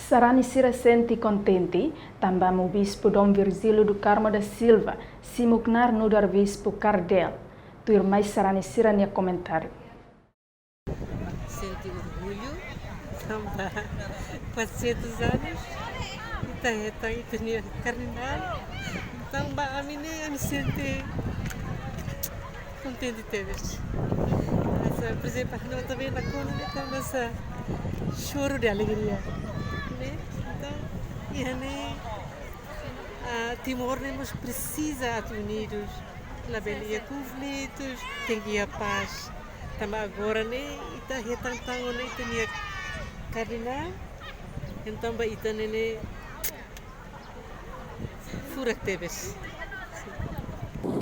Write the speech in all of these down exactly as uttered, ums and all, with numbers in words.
Sarani sira sente kontente tanba Amu Bispu Dom Virgílio do Carmo da Silva simu knaar nu'udar Bispu Kardel. Tuir mai sarani sira-nia komentáriu. Sente orgullu, tanba quatrocentos anos, ita hetan ita-nia kardinál, tanba ami ne'e, ami sente kontente tebes. Mas, ah, por exemplo, no também na kona, ita hanesan choro de alegria, né? Entaun, iha ne'e, ah, Timor ne'e mós presiza atu unidu, labele iha konflitus, tenke iha pás. Tanba agora ne'e ita hetan tan ona ita-nia kardinál, entaun ba ita ne'e ne'e furak tebes.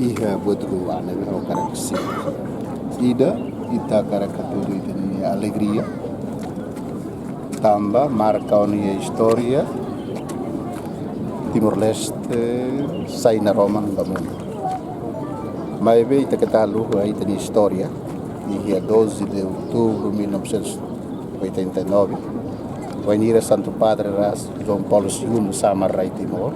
Iha buat rua ne'ebé ha'u hakarak sita. Ida, ita hakarak hatudu ita-nia alegria, tanba marka ona iha istória Timor-Leste sai naroman ba mundu. Maibé ita keta haluha ita-nia istória, iha doze de outubro mil novecentos e oitenta e nove, wainhira Santu Padre rasik João Paulo segundo sama rai Timor.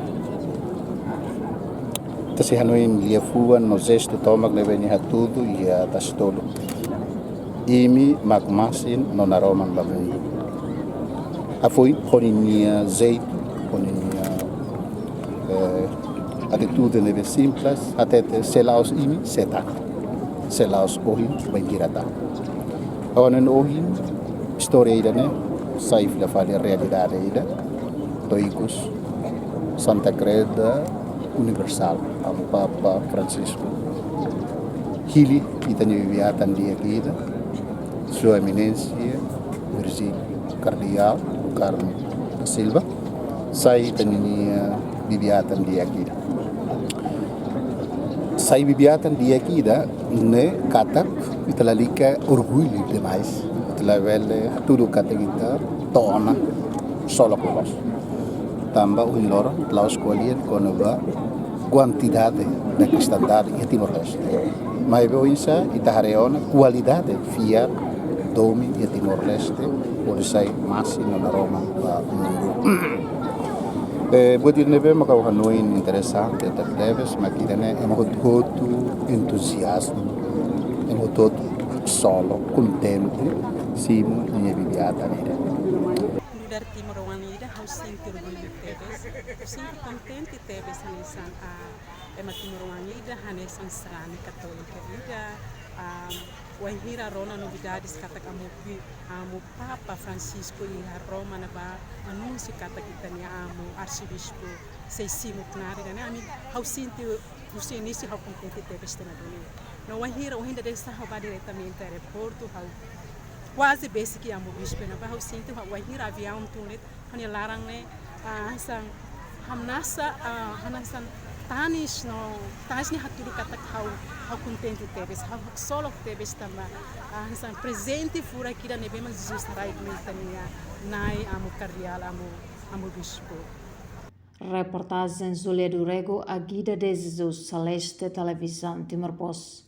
Ita sei hanoin liafuan no jestu tomak ne'ebé nia hatudu iha Tasitolu: Imi mak masin no naroman ba mundu. Hafoin ho ninia jeitu, ho ninia, eh, atitude ne'ebé simples, hatete: se la'ós imi, sé tan? Se la'ós ohin, bainhira tan? Agora, ohin, istória ida-ne'e sai fila fali realidade ida. To'o ikus Santa Kreda Universál, Amu Papa Francisco, hili ita-nia bibi-atan di'ak ida, Sua Eminénsia Virgílio Kardinál do Carmo da Silva, sai ita-nia bibi-atan di'ak ida. Sai bibi-atan di'ak ida ne'e katak ita lalika orgullu demais. Ita labele hatudu katak ita to'o ona ksolok loloos. Tanba ohin loron ita la'ós ko'alia kona-ba kuantidade da kristandade iha Timor-Leste. Maibé oinsá ita haree ona kualidade fiar domin iha Timor-Leste, hodi sai masin no naroman ba mundu. Eh, buat ida ne'ebé mak ha'u hanoin interesante tebetebes mak ida-ne'e ema hotu-hotu entuziazmu, ema hotu-hotu ksolok, kontente, simu ninia bibi-atan ida. Nu'udar timoroan ida, ha'u sente orgullu tebes, ha'u sente kontente tebes hanesan, ah, ema timoroan ida, hanesan sarani katólika ida, ah, wainhira rona novidades katak Amu Bi-, Amu Papa Francisco iha Roma ne'ebá anunsia katak ita-nia Amu Arsebispu sei simu knaar ida-ne'e, ami, ha'u sente husi inísiu ha'u kontente tebes tiha ona duni. No wainhira, wainhira de'it ha'u bá diretamente aeroportu, ha'u kuaze besik iha Amu Bispu ne'ebá, ha'u sente ha'u wainhira aviaun tun de'it, ha'u-nia laran ne'e, ah, hanesan hamnasa, ah, hanesan tanis no, tanis ne'e hatudu katak ha'u, ha'u kontente tebes, ha'u ksolok tebes tanba, ah, hanesan prezente furak ida ne'ebé mak Jesus trai mai ita-nia Na'i Amu Kardeál, Amu, Amu Bispu. Reportajen Zulia do Rego, Agida de Jesus Celeste, Televizaun Timor Post.